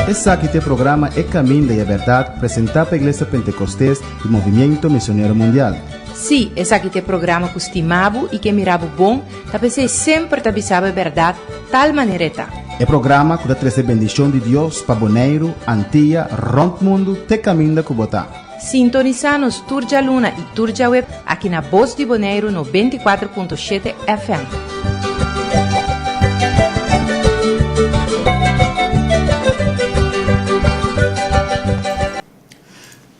Esaki ta e programa E Caminda y e Berdad presenta pa Iglesia Pentecostes y Movimiento Misionero Mundial. Sí, esaki ta e programa ku stima bo i ke mira bo bon, ta p'esei semper ta bisa bo e bèrdat tal manera e ta. E programa ku ta trese bendishon di Dios pa Boneiru, Antia, rònt mundu te kaminda ku bo ta. Sintonisá nos tur djaluna i tur djaweb aki na Bos di Boneiru 94.7 FM.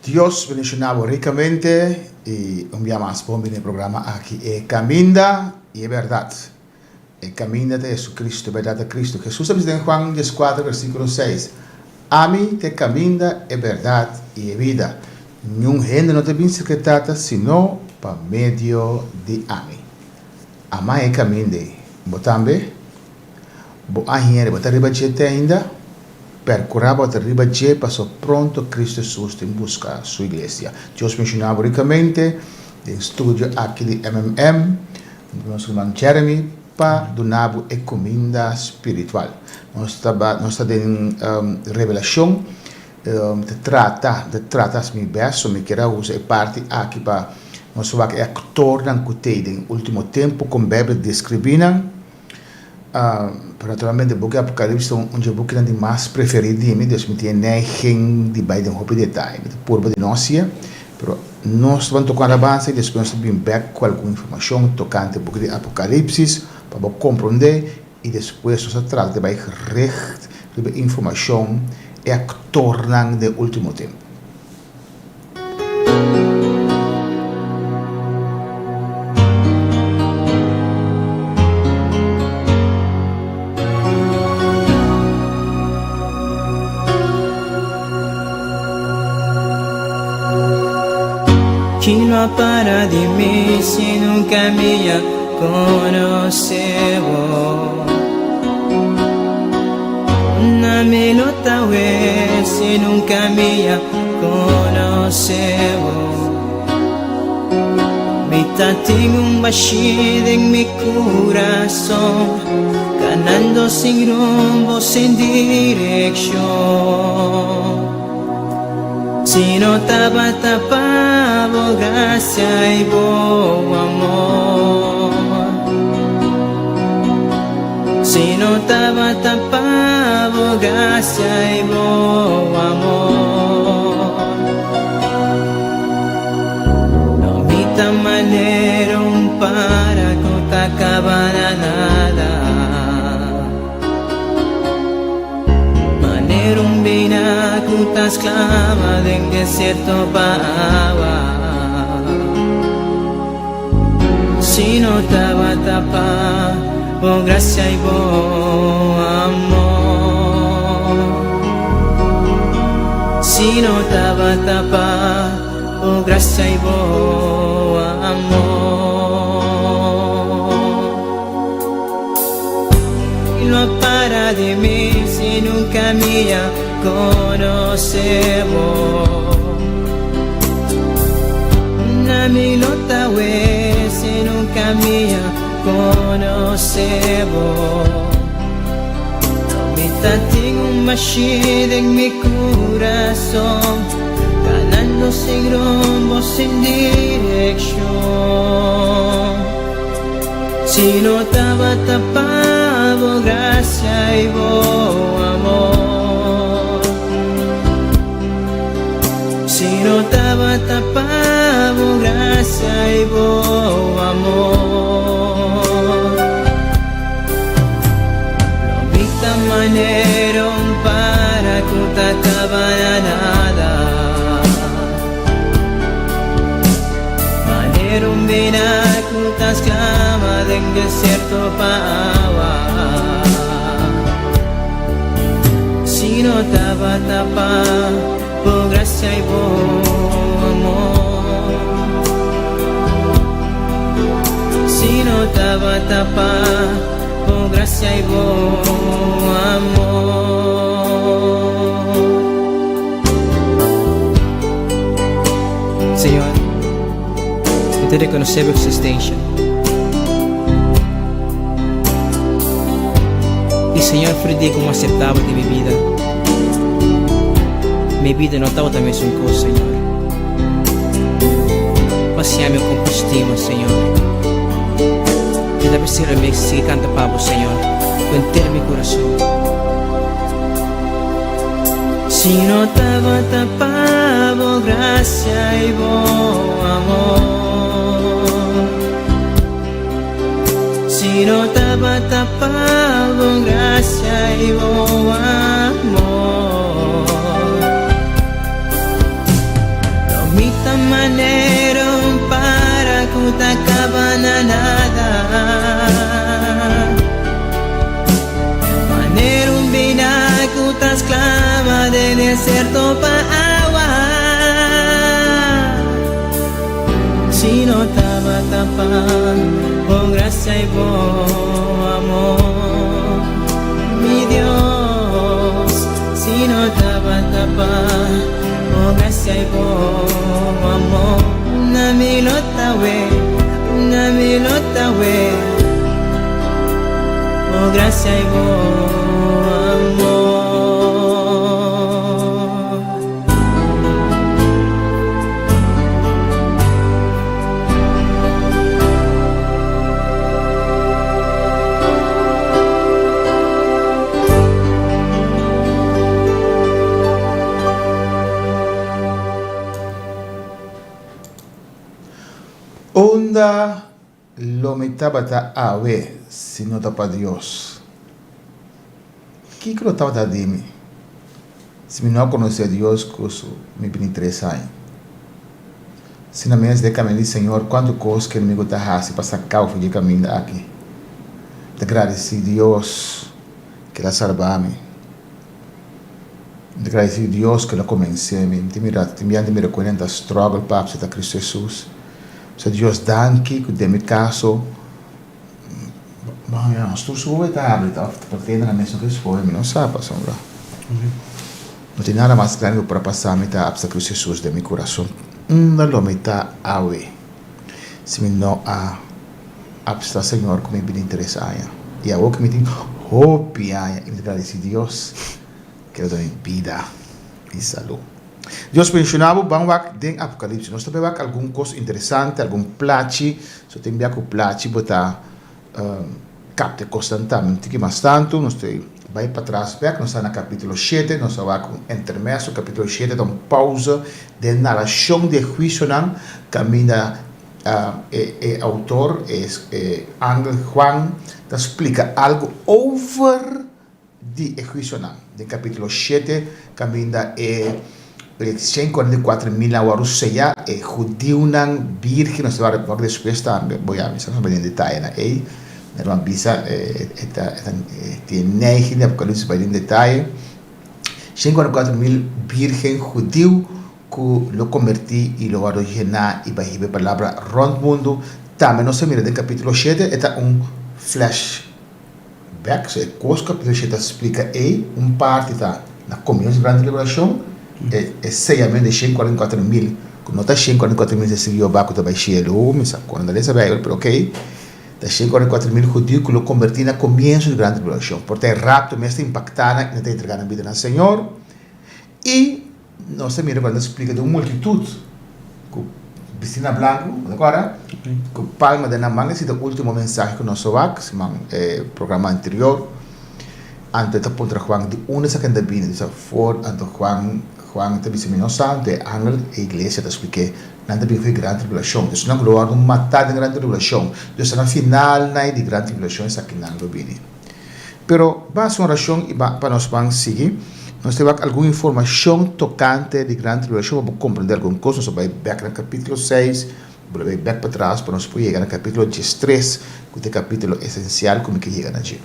Dios bendiciona bo ricamente y un bia mas bon bini e programa aki E Caminda y e Berdad. E caminda ta Jesucristo, e berdad ta Cristo. Jesus a bisa den Juan dieskuater versiculo seis, Ami ta e caminda, e berdad y e bida. Niun hende no ta bin cerca e Tata sino pa medio di ami. Ama e caminda ei. Bo tambe? Bo a hende bo ta riba dje te ainda? Percura bo ta riba dje paso pronto Cristo Jesus tin busca su iglesia. Dios menciona bo ricamente den studio aki di MMM, nos ruman Jeremy pa duna bo e cuminda spiritual. Nos ta nos ta den Revelacion ta trata ta trata mi best so mi kier a usa e parti aki pa nos wak e actornan cu tey den ultimo tempo con Bijbel describi nan. Pero naturalmente buki Apokalipsis ta un dje bukinan di mas preferí di mi, dus mi tin e neiging di bai den hopi detaye. Mi ta purba di no hacié, pero nos ta ban toca un alabansa y despues nos ta bin bek cu algun informacion tocante buki di Apokalipsis pa bo comprende y despues nos ta trata di bai gericht riba e informacion e actornan den ultimo tempo. Ki lo a para di mi si nunca mi a conoce bo? Na mi lo ta we si nunca mi a conoce bo. Mi ta tin un bashí den mi curason, canando sin rumbo, sin direccion. Si no tabata pa bo gracia y bo amor. Si no tabata pa bo gracia y bo amor. No mi ta manera un para cu ta caba na nada. Manera un bina cu ta sclama den desierto pa awa. Si no tabata pa bo gracia y bo amor. Si no tabata pa bo gracia y bo amor. Lo para di mi si nunca mi a conoce bo. Na mi lo ta we si nunca mi a conoce bo. No mi ta tin un mashi den mi corazon, ganando sin rumbo, sin direccion. Si no tabata pa bo gracia y bo amor. Si no tabata pa bo gracia y bo amor. Lo mi ta manera un para cu ta caba na nada. Manera un bina cu ta sclama den desierto pa awa. Si no tabata pa bo gracia y bo amor. Si no tabata pa bo gracia y bo amor. Señor, mi ta rekonosé bo eksistensia. I Señor for di dia ku mi aseptá bo den mi bida, mi bida no tabata mesun kos, Señor. Bo a siña mi kon pa stima, Señor. Mi ta bisira mi sigui kanta pa bo, Señor, ku henter mi kurason. Si no tabata pa bo grasia i bo amor. Si no tabata pa bo grasia i bo amor. Lo mi ta manera un para ku ta kaba na nada. Manera un bina ku ta sklama den deserto pa awa. Si no tabata pa bo grasia i bo amor, mi Dios. Si no tabata pa bo grasia i bo amor, na mi lo ta we, na mi lo ta we. Bo gracia y bo amor. Unda Lo mi tabata awe si no ta pa Dios? Kiko lo tabata di mi si mi no a konosé Dios ku su mi bini tres aña? Si na mes den kaminda di Señor kuantu kos ku enemigu ta hasi pa saka bo for di e kaminda aki. Mi ta gradisí Dios ku el a salba mi. Mi ta gradisí Dios ku el a komensé mi. Mi ta mira, tin biaha mi ta mira ku hende ta struggle pa apseptá Kristu Hesus. Sa Dios danki ku den mi kaso nos tur su hopi ta habri ta of ta na mes no escohe mi no sa pasobra no tin nada mas grandi ku por a pasa mi ta apsa Cristo Jesus den mi kurason unda lo mi ta awe si mi no a apsa Señor ku mi bini tres aña y awo ku mi tin hopi aña y mi ta gradisi Dios ku el a duna mi bida y salud. Dios bendiciona bo, ban wak den Apocalipsis. Nos ta bay wak algun cos interesante, algun plachi. So tin bia cu plachi bo ta capta e cosnan tambe un tiki mas tanto. Nos ta bay patras bek, nos ta na capitulo shete, nos ta wak un intermeso. Capitulo shete ta un pausa den naracion di e huicionan caminda e autor, e angel Juan ta splica algo over di e huisionan. Den kapítulo shete kaminda e 144.000 a wòrdu seyá, e hudiunan bírgen, nos ta wak despues tambe, bo ya mester nos bai den detayenan ei, mi herman bisa e ta tin neiging di Apokalipsis bai den detaye, 144.000 bírgen hudiu ku lo kombertí i lo wòrdu yená i bai hiba e palabra rònt mundu, tambe nos ta mira den kapítulo shete e ta un flash. Bek, so e kos ku Apocalipsis ta splika ei, un parti ta na komienso di gran tribulashon, e e seyamentu di 144.000, ku no ta 144.000 testigu di Jehová ku ta bai shelu, mi sa kon nan ta lesa Beibel, pero okey, ta 144.000 hudiu ku lo kombertí na komienso di gran tribulashon. Por ta e rapto mes ta impaktá nan i nan ta entregá nan bida na Señor. I nos ta mira ku nan ta splika di un multitut ku bisti na blanku, bo ta kòrda? Ku palma den nan man, esei ta ultimo mensahe ku nos a wak siman e programa anterior. Anto e ta puntra Juan di unda esaki ta bini, di for, anto Juan Juan ta bisa mi no sa, anto e angel e iglesia ta splik'é nan ta bini for e gran tribulashon, esnan ku lo wòrdu matá den gran tribulashon, dus ta na final nai di gran tribulashon esakinan lo bini. Pero basa un orashon i pa nos ban sigui. Nos ta wak algun informashon tokante di gran tribulashon pa bo komprendé algun kos. Nos ta bai bèk na kapítulo seis, bo lo bai bèk patras pa nos por yega na kapítulo diestres, ku ta e kapítulo esensial ku mi ke yega na dje.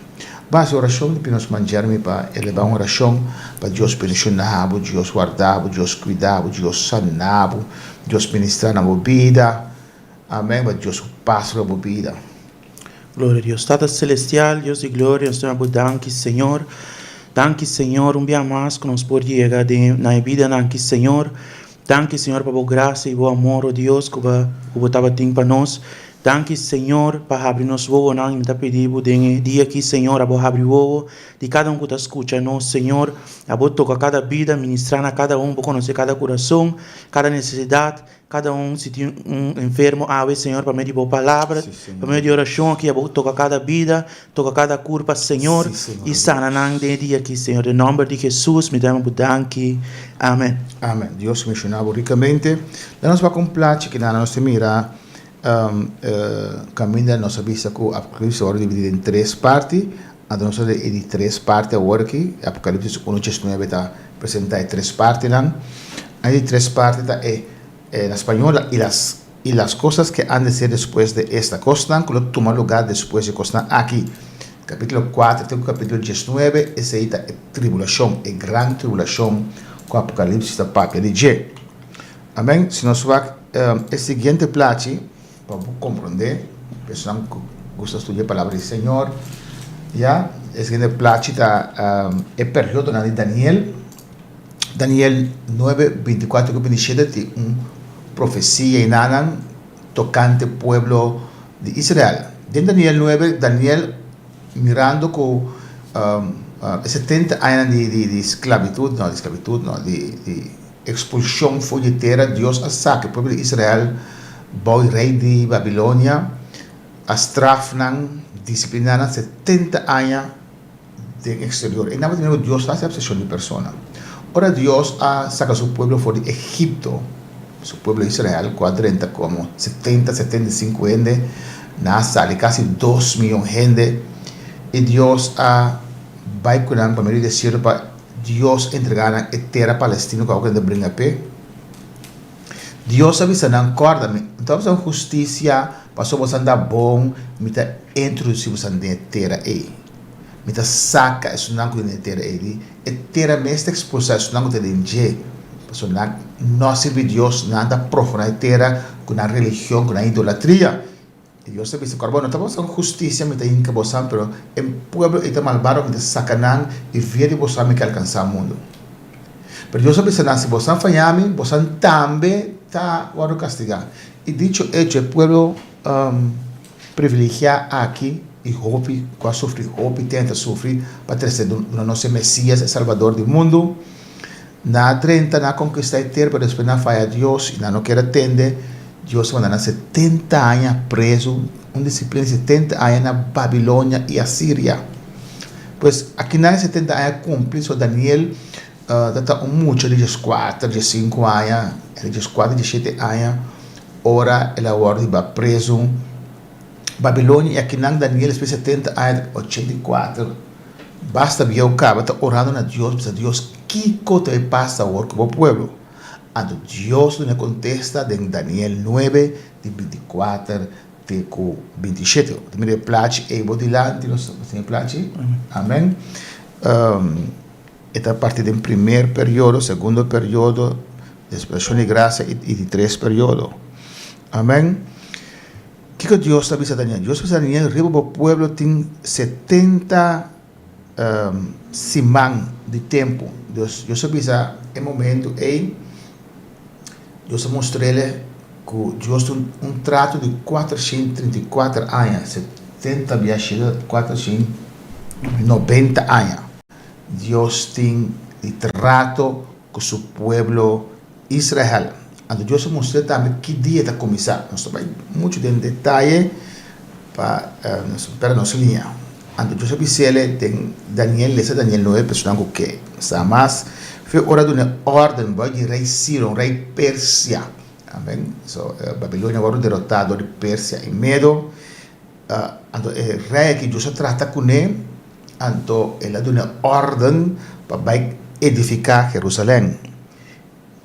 Basa orashon i pidi nos man Jeremy pa elebá un orashon pa Dios bendishoná bo, Dios warda bo, Dios kuida bo, Dios saná bo, Dios ministrá na bo bida. Amèn. Pa Dios su pas riba bo bida. Gloria a Dios. Tata Celestial, Dios di gloria, nos ta duna bo danki, Señor. Danki, Señor, un bia mas ku nos por yega den na e bidanan aki, Señor. Danki, Señor, pa bo grasia i bo amor, o Dios, ku bo ku bo tabatin pa nos. Danki Señor pa habri nos wowonan y mi ta pidi bo den e dia aki Señor abo habri wowo di cada un cu ta scucha nos Señor abo toca cada bida ministra na cada un bo conoce cada curason cada necesidad cada un si tin un enfermo awe Señor pa medio di bo palabra pa medio di oracion aki abo toca cada bida toca cada curpa Señor y sana nan den e dia aki Señor den nomber di Jesus mi ta yama bo danki amen. Amen Dios bendiciona bo ricamente. Laat nos wak un plachi kinan nos ta mira Kaminda nos a bisa ku Apokalipsis a wòrdu dividí den tres parti, anto nos ta den e di tres parti awor aki. Apokalipsis unu diesnuebe ta presentá e tres partinan. E di tres parti ta e, na spañol, y las, y las cosas que han de ser despues de esta, kosnan ku lo tuma lugá despues di e kosnan aki. Kapítulo kuater te ku kapítulo diesnuebe, esei ta e tribulashon, e gran tribulashon ku Apokalipsis ta papia di dje. Amen, si nos wak e siguiente plachi pa bo komprondé, personan ku gusta studia e palabra di Señor, ya, e siguiente plachi ta e periodonan di Daniel. Daniel nuebe, bintikuater ku bintishete tin un profesia enanan tokante pueblo di Israel. Den Daniel nuebe, Daniel mirando ku e setenta añanan di sklabitut, no di sklabitut no, di Expulsion for di tera Dios a saka e pueblo di Israel bou rei di Babilonia, a straf nan, disiplina nan setenta aña den exterior. E nan ku Dios ta hasi acepcion di persona. Ora Dios a saka su pueblo for di Egipto, su pueblo Israel ku a drenta komo setenta, 75 hende, nan a sali kasi dos miyon hende, i Dios a bai ku nan pa medio di desierto pa Dios entregá nan e tera palestino ku awor nan ta bringa p'e. Dios a bisa nan, Kòrda, mi ta bisa hustisia, pasobra boso anda bon, mi ta introdusí boso den e tera ei. Mi ta saka esunnan ku ta den e tera ei di e tera mes ta ekspulsá esunnan ku ta den dje, pasobra nan no a sirbi Dios, nan ta profaná e tera ku nan religion, ku nan idolatria. I Dios ta bisa, Kòrda bo, no ta boso hustisia mi ta hinka bosan, pero e pueblo ei ta malbado, mi ta saka nan i via di bosan mi ke alkansá mundu. Pero Dios a bisa nan, Si bosan fañá mi, bosan tambe ta wòrdu kastigá. I dicho echo, e pueblo privilegiá aki i hopi ku a sufri hopi tempu ta sufri pa trese duna nos e Mesías, e Salbador di mundu. Nan a drenta, nan a konkistá e tera, pero despues nan a faya Dios i nan no kier a tende. Dios a manda nan setenta aña prezu, un disiplina di setenta aña na Babilonia i Asiria. Pues, akinan e setenta aña a kumpli, so Daniel ta ta un mucha di dieskuater, diesinku aña, entre dieskuater i diesshete aña, ora el a wòrdu hiba prezu Babilonia, i akinan Daniel despues di setenta aña, 84. Basta bieu kaba ta orando na Dios bisa Dios kiko ta e pasa awor ku bo pueblo? Anto Dios duna e kontesta den Daniel nuebe di 24 te ku 27. Bo ta mira e plachi ei bo dilanti nos tin e plachi? Amen. E ta parti den primer periodo, segundo periodo, dispensacion di gracia i di tres periodo. Amen. Kiko Dios ta bisa Daniel? Dios ta bisa Daniel, riba bo pueblo tin 70 siman di tempu. Dios, Dios a bisa e momento ei, Dios a mustr'ele ku Dios tin un trato di 434 aña, 70 bia shete, 490 aña. Dios tin di trato ku su pueblo Israel. Anto Dios a mustr'é tambe ki dia ta kuminsá. Nos ta bai muchu den detaye pa nos pèrdè nos liña. Anto Dios a bis'é den Daniel, lesa Daniel nuebe, personan ku ke sa mas. Fe ora duna e órden bai di rei Siro, un rei Persia. Amen. So, Babilonia wòrdu derotá dor di Persia i Medo. Anto e rei aki Dios a trata kuné, anto el a duna e órden pa bai edifiká Jerusalèm.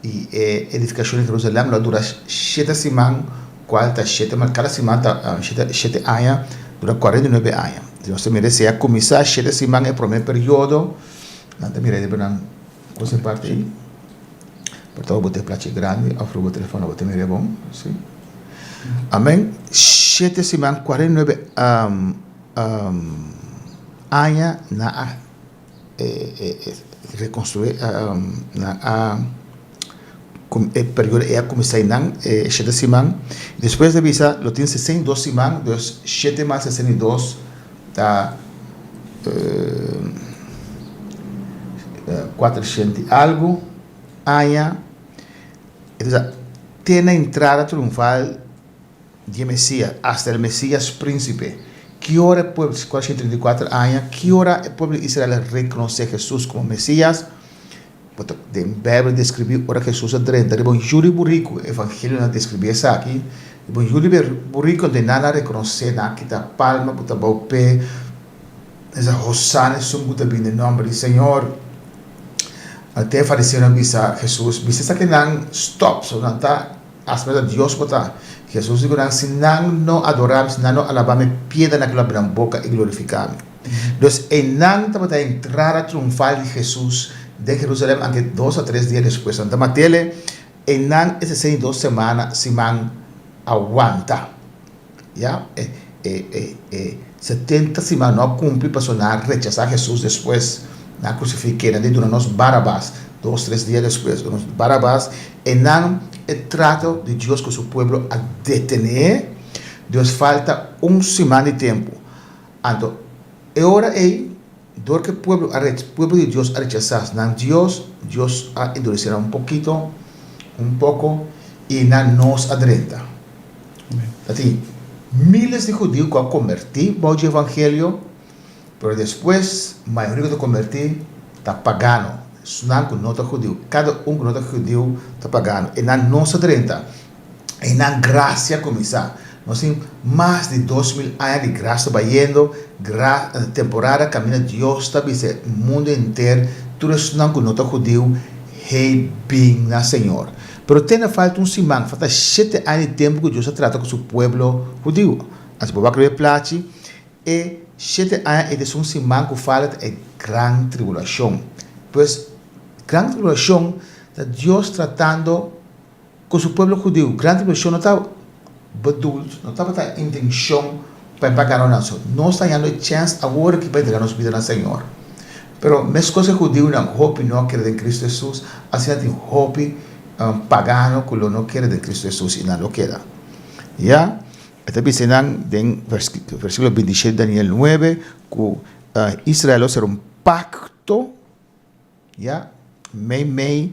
I e edifikashon di Jerusalèm lo a dura shete siman, kual ta shete, kada siman ta shete shete aña, dura 49 aña. Si nos ta mira esei a kuminsá shete siman e promé periodo, nan ta mira riba nan kos e parti ei. Por tabata bo ta e plachi grandi òf riba bo telefòn bo ta mira e bon, si. Amen. Shete siman, 49 aña nan a rekonstruí, nan a. E periodo ei a kuminsá einan, e shete siman. Despues ta bisa lo tin 62 siman, dus shete mas 62 ta kuatrocientos i algu aña. E ta bisa te na entrada triunfal di e Mesías, hasta el Mesías Príncipe. Ki ora e pueblo, 434 aña, ki ora e pueblo di Israel a rekonosé Hesus komo Mesías? Bo ta den Bijbel describi ora Jesus a drenta riba un yu di buriku, e evangelionan describi esaki, riba un yu di buriku anto nan a reconoce, nan a kita palma ku ta bou p'e, nan sa Hosana esun ku ta bini den nomber di Señor. Anto e fariseonan a bisa Jesus, bisa esakinan stop, so nan ta hasi mester Dios bo ta. Jesus di ku nan, si nan no adora mi, si nan no alaba mi, piedranan lo abri nan boka i glorifica mi. Dus einan tabata e entrada triunfal di Hesus den Jerusalem, anke dos a tres dia despues nan ta mat'El. Einan e 62 semana, siman, a wanta. Ya, e, e, e, e 70 siman no a kumpli pasobra nan a rechasá Hesus despues. Nan a krusifik'E, nan di duna nos Barabas. Dos, tres dia despues, duna nos Barabas. Einan e trato di Dios ku su pueblo a detené. Dios falta un siman di tempu. Anto, e ora ei, dor ku e pueblo a rech, pueblo di Dios a rechasá nan Dios, Dios a enduresé nan un pokito, un poko, i nan nos a drenta. Ta tin miles di hudiu ku a kombertí bou dje evangelio, pero despues mayoria ku ta kombertí ta pagano, esnan ku no ta hudiu. Kada un ku no ta hudiu ta pagano. I nan nos a drenta. Einan gracia cuminsa. Nos tin mas di 2000 aña di gracia bayendo, gra temporada caminda Dios ta bisa e mundo henter, tur esnan cu no ta hudiu, hey bin na Señor. Pero te na falta un siman, falta shete aña di tempo cu Dios a trata cu su pueblo hudiu. Anto bo wak riba e plachi, e shete aña ei ta esun siman cu falta ta e gran tribulacion. Pues, gran tribulacion ta Dios tratando Ku su pueblo hudiu, gran tribulashon no ta bedoeld, no tabata e intenshon pa e paganonan. So, nos ta hañando e chèns awor aki pa entrega nos bida na Señor. Pero meskos e hudiunan hopi no a kere den Kristu Hesus, asina tin hopi pagano ku lo no kere den Kristu Hesus i nan lo keda. Ya, e ta bisa nan den versíkulo 27 di Daniel 9 ku Israel lo sera un pakto. Ya, meimei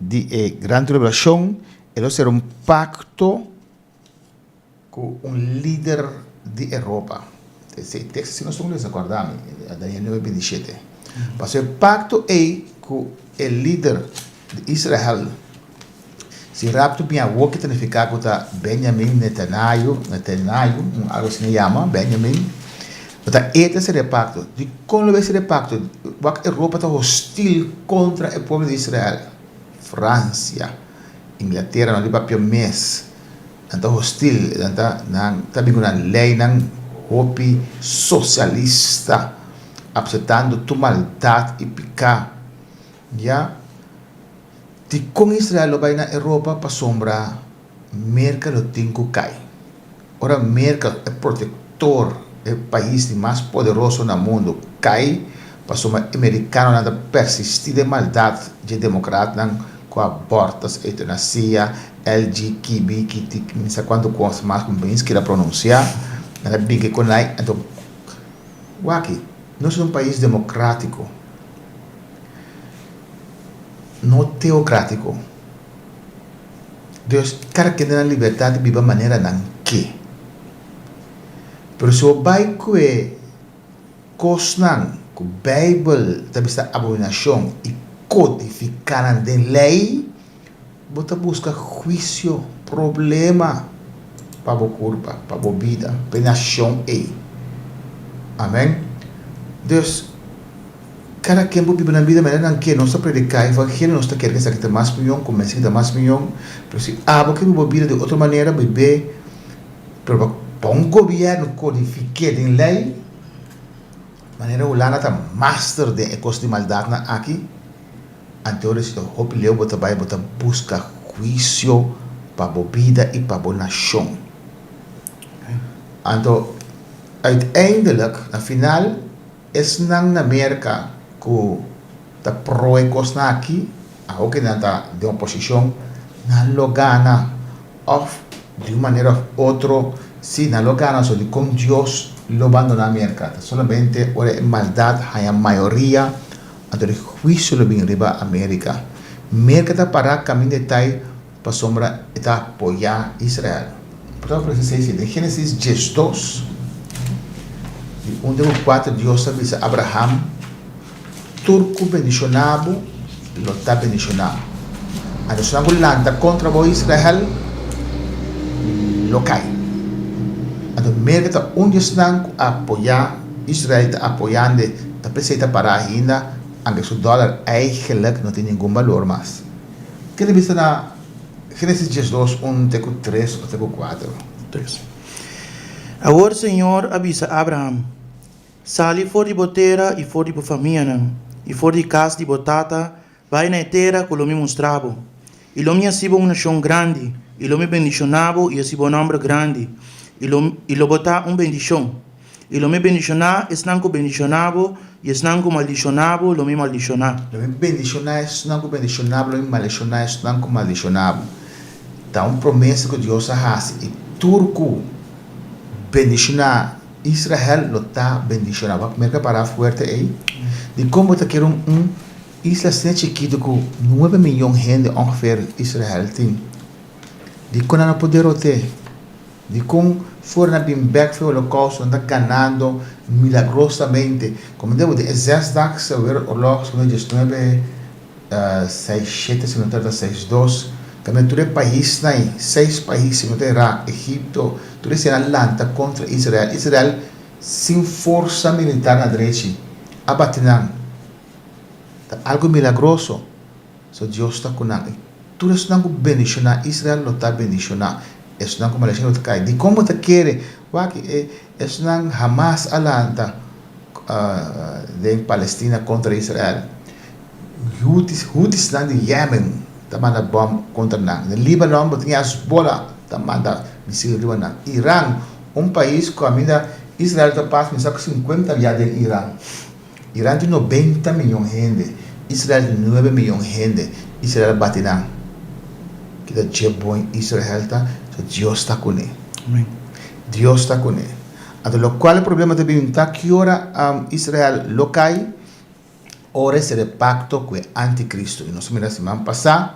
di e gran tribulashon, e lo sera un pakto ku un lider di Europa. E teksto si nos ta lesa, kòrda mi, Daniel 9, 27. Pasobra e pakto ei ku e lider di Israel, si rapto bin awor ki ta nifiká ku ta Benjamin Netanyahu, Netanyahu, un algu asina e yama, Benjamin, ku ta e ta sera e pakto. Dikon lo bai sera e pakto? Wak Europa ta hostil kontra e pueblo di Israel. Fransia, Inglatera no di papia mes. Nan ta hostil, nan ta nan ta bin ku nan leinan hopi sosialista, apseptando tur maldat i piká. Ya. Dikon Israel lo bai na Europa? Pasobra Merka lo tin ku kai. Ora Merka, e protektor, e pais di mas poderoso na mundu, kai, pasobra e merikanonan ta persistí den maldat dje demokratnan ku abortus, eutanasia, LGKB, kiti, mi sa kuantu kos mas ku mi ni sikiera pronunsiá, nan ta brinka ku nan, anto wak, nos ta un pais demokratiko. No teocratico. Dus cada ken den nan libertad di biba manera nan ke. Pero si bo bai cu e cosnan cu Bijbel ta bisa abominacion y codifica nan den ley, bo ta busca huicio, problema pa bo curpa, pa bo bida, pa e nacion ey. Amen. Dus. Kada ken por biba nan bida manera nan ke. Nos ta prediká evangelio, nos ta kere ku esaki ta mas mion, ku mester ta mas mion. Pero si abo ke biba bo bida di otro manera, bib'é. Pero pa pa un gobièrnu kodifik'é den lei, manera Hulanda ta master den e kos di maldatnan aki, anto ora si ta hopi leu bo ta bai, bo ta buska huisio pa bo bida i pa bo nashon. Anto uiteindelijk, na final, Esnan na Merka ku ta pro e kosnan aki, awo ke nan ta den oposishon, Nan lo gana òf di un manera òf otro, sí, nan lo gana, so dikon Dios lo bandoná Merka? Ta solamente ora e maldat haña mayoria, anto e huisio lo bin riba Amerika. Merka ta pará kaminda e tai pasobra e ta apoyá Israel. Por ta ofresé esei? Den Génesis 12, di un te ku kuater, Dios ta bisa Abraham, Tur ku bendishoná bo lo ta bendishoná. Anto esnan ku lanta kontra bo, Israel, lo kai. Anto Merka ta un di esnan ku apoyá Israel, ta apoyando, ta p'esei ta pará ainda, anke su dòler eigenlik no tin ningun balor mas. Ke ta bisa na Génesis 12, un te ku tres o te ku kuater? Tres. Awor Señor a bisa Abraham, Sali for di bo tera i for di bo famianan, i for di kas di bo tata, bai na e tera ku lo mi mustra bo. I lo mi hasi bo un nashon grandi, i lo mi bendishoná bo i hasi bo nòmber grandi, i lo i lo bo ta un bendishon. I lo mi bendishoná esnan ku bendishoná bo, i esnan ku maldishoná bo lo mi maldishoná. Lo mi bendishoná esnan ku bendishoná bo, lo mi maldishoná esnan ku maldishoná bo. Ta un promesa ku Dios a hasi, i tur ku bendishoná Israel lo ta bendishoná. Wak merka pará fuerte ei. Dikon bo ta kere un isla asina chikitu ku nuebe miyon hende ongeveer Israel tin? Dikon nan no por derot'é? Dikon for nan bin bek for e holokousto nan ta ganando milagrosamente? Komo debo den e zesdagse wereldoorlog segundo diesnuebe seis shete si no ta seis dos kaminda tur e paisnan ei seis pais si no ta Irak Egipto tur esei a lanta kontra Israel Israel sin forsa militar na drechi a bati nan ta algo milagroso so Dios ta ku nan i tur esnan ku bendishoná Israel lo ta bendishoná esnan ku maldishoná lo ta kai dikon bo ta kere wak e esnan hamas a lanta den Palestina kontra Israel. Hutis, Hutisnan di Yemen ta manda bòm kontra nan. Den Libanon bo tin Hezbollah ta manda misil riba nan. Iran, un pais ku kaminda Israel ta pas mi sa ku sinkuenta bia den Iran. Iran tin nobenta miyon hende, Israel tin nuebe miyon hende. Israel a bati nan. Kita dje bon Israel ta, so Dios ta kuné. Dios ta kuné. Anto lokual e problema ta bin ta ki ora Israel lo kai? Ora e sera e pakto ku e antikristu. I nos a mira siman pasá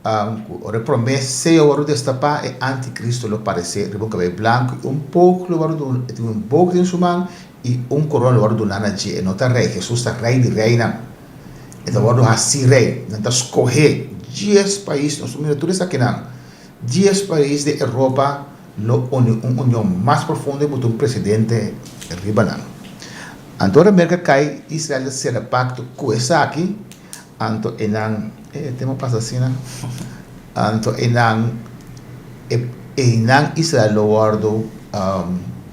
ku ora e promé seo wòrdu destapá, e antikristu lo paresé riba un kabei blanku i un pok lo wòrdu duna, e tin un bok den su man i un korona lo wòrdu duná na dje. E no ta rei, Hesus ta rei di reinan. E ta wòrdu hasí rei. Nan ta skohé dies pais, nos a mira tur esakinan, dies pais di Europa lo uni un union mas profundo i buta un presidente riba nan. Anto ora Merka kai, Israel ta sera pakto ku esaki, anto e nan, e tema pasa asina, anto e nan, e einan Israel lo wòrdu,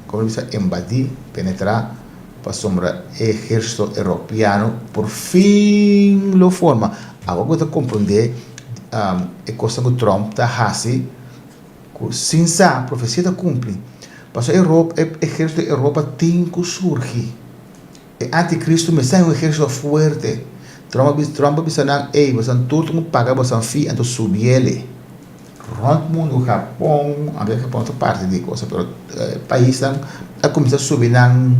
komo bisa, embadí, penetrá, pasobra e ehérsito europeano por fin lo forma. Awor bo ta komprondé e kosnan ku Trump ta hasi. Ku sin sa profesia ta kumpli. Pasobra Europa, e ehérsito di Europa tin ku surgi. E antikristu mester haña un ehérsito fuerte. Trump a bisa, Trump a bisa nan, ey, bosan tur tin ku paga bosan fee, anto subiele. Rònt mundu, Japon, aunke Japon ta parti di e cosa, pero paisnan a kuminsá subi nan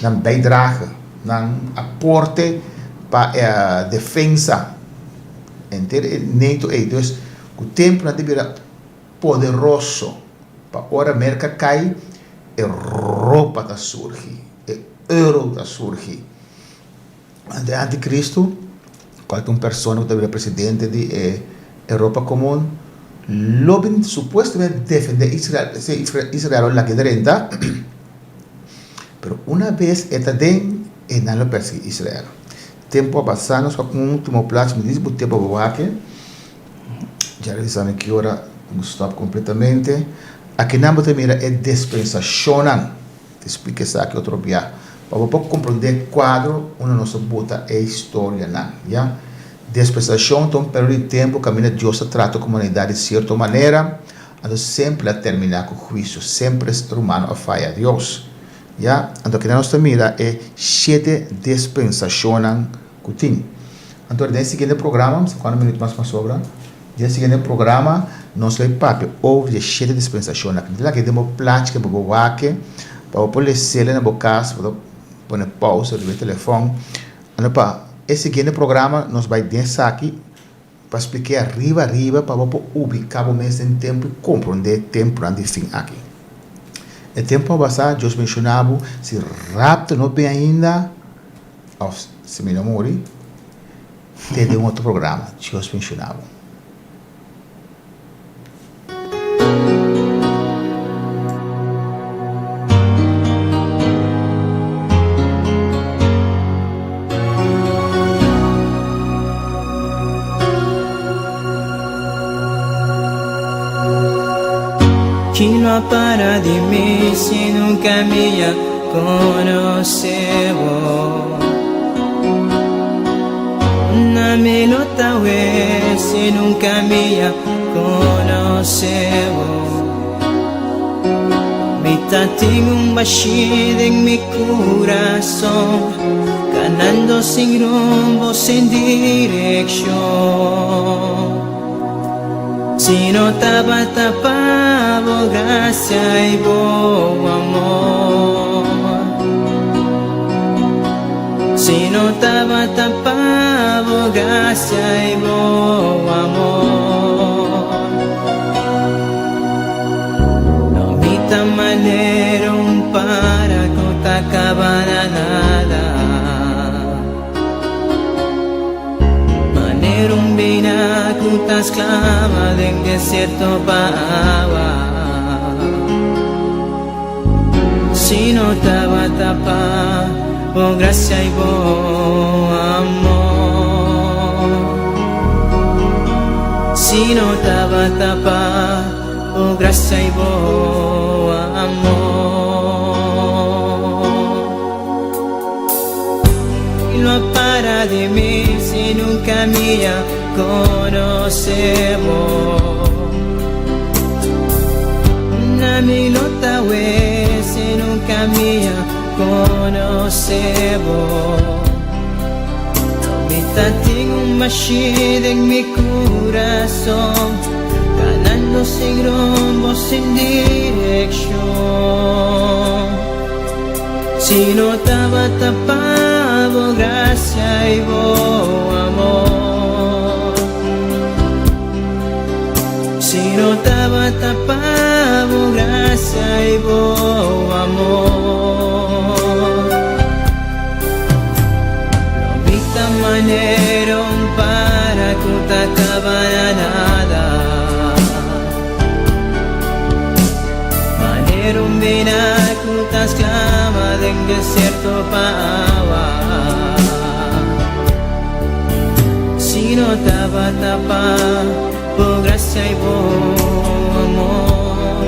nan bijdrage, nan aporte pa e defensa. Henter e NATO ey. Dus ku tempu nan ta bira poderoso pa ora Merka kai Europa ta surgi, e euro ta surgi. Anto e anticristo, cual ta un persona cu ta bira presidente di e Europa Comun, lo bin supuestamente defende Israel, p'esei Israel lo laga drenta, pero una bes e ta den, e nan lo persegui Israel. Tempo a pasa, nos a un ultimo plaats, mi dici bo tempo bo wak. Dja revisa mi ki ora mi stop completamente. Akinan bo ta mira e dispensacionnan. Ta splica esaki otro bia. Pa bo por comprende e cuadro unda nos ta buta e historianan, ya. Dispensacion ta un periodo di tempo caminda Dios ta trata cu humanidad di cierto manera, anto semper a termina cu huicio. Semper e ser humano a faya Dios, ya. Anto akinan nos ta mira e shete dispensacionnan. Cu tin. Anto den e siguiente programa, mi sa cuanto minuut mas mas sobra. Den e siguiente programa nos lo papia over di e shete dispensashonnan. Mi ta laga e den bo plachi pa bo wak e, pa bo por les'el na bo kas, bo ta pone pausa riba e telefòn. Anto pa e siguiente programa nos bai den esaki pa splik'é ariba ariba pa bo por ubiká bo mes den tempu i komprondé tempunan di fin aki. E tempu a basá, Dios benshoná bo, si rapto no bin ainda òf si mi no muri, te den otro programa. Dios benshoná bo. Ki lo a para di mi si nunca mi a conoce bo? Na mi lo ta we si nunca mi a conoce bo. Mi ta tin un bashi den mi curason, canando sin rumbo, sin direccion. Si no tabata pa bo gracia y bo amor. Si no tabata pa bo gracia y bo amor. No mi ta manera un para cu ta caba na nada. Manera un bina cu ta sclama den desierto pa awa. Si no tabata pa bo gracia y bo amor. Si no tabata pa bo gracia y bo amor. No para di mi si nunca mi a conoce bo. Na mi lo ta we si nunca mi a conoce bo. No mi ta tin un bashi den mi curason, Canando sin rumbo, sin direccion. Si no tabata pa bo gracia y bo amor. Si no tabata pa bo gracia y bo amor. Lo mi ta manera un para cu ta caba na nada. Manera un bina cu ta sclama den desierto pa awa. Si no tabata pa bo gracia y bo amor.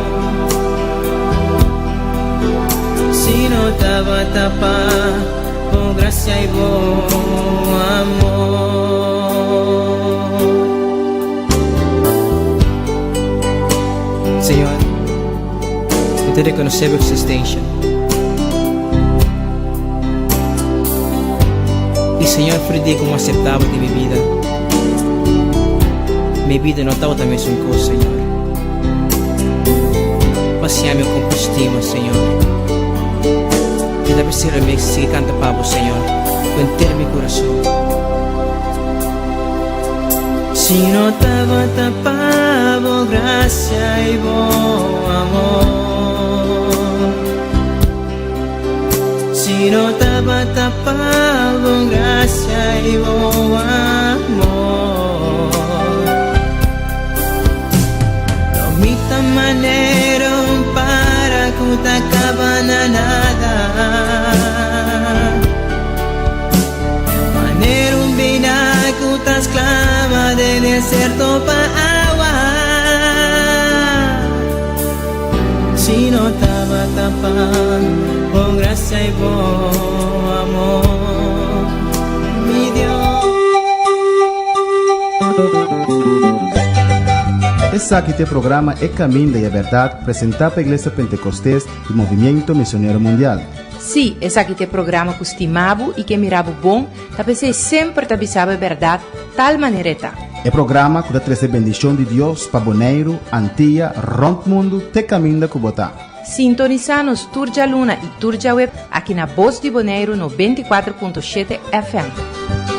Si no tabata pa bo gracia y bo amor. Señor, mi ta rekonosé bo eksistensha. I Señor, for di dia ku mi aseptá bo den mi bida, mi bida no tabata mesun kos, Señor. Bo a siña mi kon pa stima, Señor. Mi ta bisira mi sigui kanta pa bo, Señor, ku henter mi kurason. Si no tabata pa bo gracia y bo amor. Si no tabata pa bo gracia y bo amor. No mi ta manera un para cu ta caba na nada. Manera un bina cu ta sclama den desierto pa awa. Si no tabata pa bo gracia y bo amor, mi Dios. Esaki ta e programa E Caminda y e Berdad presenta pa Iglesia Pentecostes y Movimiento Misionero Mundial. Sí, esaki ta e programa ku stima bo i ke mira bo bon, ta p'esei semper ta bisa bo e bèrdat tal manera e ta. E programa ku ta trese bendishon di Dios pa Boneiru, Antia, rònt mundu te kaminda ku bo ta. Sintonisá nos tur djaluna i tur djaweps aki na Bos di Boneiru 94.7 FM.